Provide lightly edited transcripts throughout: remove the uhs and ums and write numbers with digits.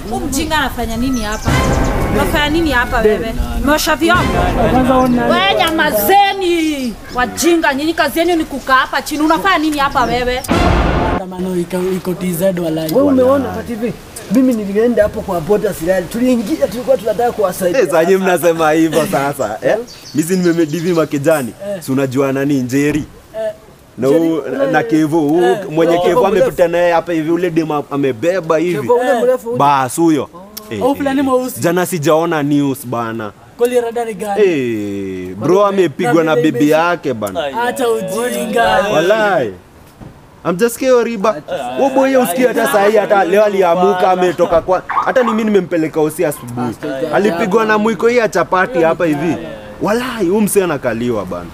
Huyu mjinga anafanya nini hapa? Unafanya nini hapa wewe? Umeosha vyombo? Wewe nyamazeni. Wajinga nyinyi kazi yenu ni kukaa hapa chini. Unafanya nini hapa wewe? Maandamano iko TZ walai. Wewe umeona kwa TV? Mimi nilienda hapo kwa boda silali. Tuliingia tulikuwa tunataka kuwasaidia. Sasa nyinyi mnasema hivyo sasa, eh? Mimi nimemedivi makejani. Si unajua nani Njeri? Na na Kevo, mwenye Kevo amepita naye hapa hivi ule dema amebeba hivi. Bas huyo. Au fulani mweusi. Jana sijaona news bana. Koli radari gani? Bro amepigwa na bibi yake bana. Acha ujinga. Walai. Amjasikia riba. Wewe boy usikia hata saa hii hata leo aliamuka ametoka kwa hata ni mimi nimempeleka usi asubuhi. Alipigwa na mwiko hii ya chapati hapa hivi. Walai huyu msee anakaliwa bana.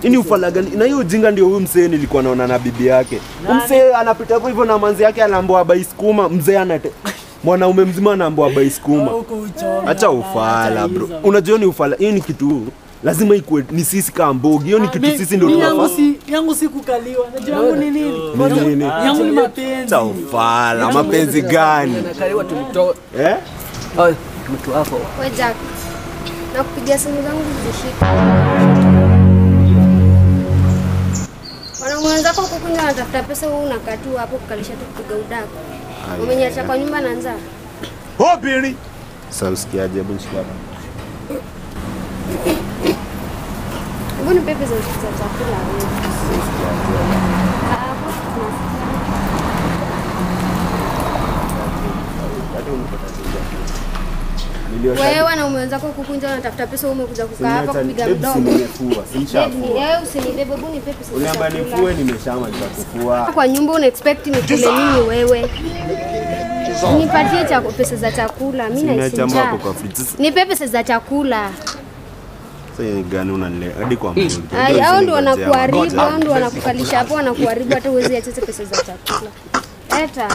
Ini ufala gani? Na hiyo ujinga ndio huyu msee nilikuwa naona na bibi yake. Msee anapita hapo hivyo na manzi yake anaambiwa bai sukuma, mzee anate mwanaume mzima anaambiwa bai sukuma. Acha ufala bro. Unajua ni ufala. Hii ni kitu lazima ikuwe ni sisi kama mbogi. Hiyo ni kitu sisi ndio tunafaa. Yangu si kukaliwa. Najua yangu ni nini? Yangu ni mapenzi. Acha ufala, mapenzi gani? Nakaliwa tumtoe. Eh? Oi, mtu wako. Wewe Jack. Nakupigia simu zangu zishike. Wanaanza kwa kukunywa wanatafuta pesa wewe unakaa tu hapo kukalisha tu kupiga udaku. Umeniacha kwa nyumba na njaa. Hobiri. Sasa usikiaje hebu nishike hapa. Hebu nipe pesa za chakula wewe. Wewe wanaume wenzako kukunja wanatafuta pesa wewe umekuja kukaa hapa kupiga mdomo. Nimefua, simshafua. Wewe usinibebe, hebu nipe pesa. Uliamba nifue nimeshamaliza kufua. Kwa nyumba una expect nikule nini wewe? Nipatie chako pesa za chakula, mimi naishi njaa. Nipe pesa za chakula. Sasa ni gani unanilea hadi kwa Mungu? Ai, hao ndio wanakuharibu, hao ndio wanakukalisha hapo wanakuharibu hata uwezi acha pesa za chakula. Eta.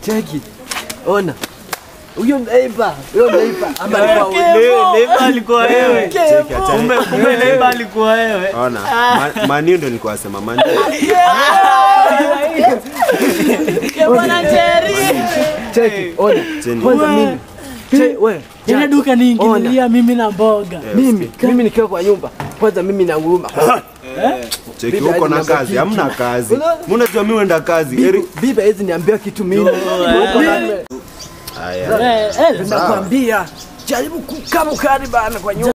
Cheki. Ona. Huyo neighbor, ama alikuwa wewe. Neighbor alikuwa wewe. Kumbe neighbor alikuwa wewe. Ona, mani ndio nilikuwa nasema mani. Bwana Jerry. Cheki, ona. Kwanza mimi. Che, wewe. Jana duka niingilia mimi na mboga. Mimi nikiwa kwa nyumba. Kwanza mimi na nguruma. Cheki uko na kazi, hamna kazi. Mimi unajua mimi uenda kazi. Bibi hizi niambia kitu mimi. Haya. Nakwambia jaribu kukaa mkali bana kwa nyumba.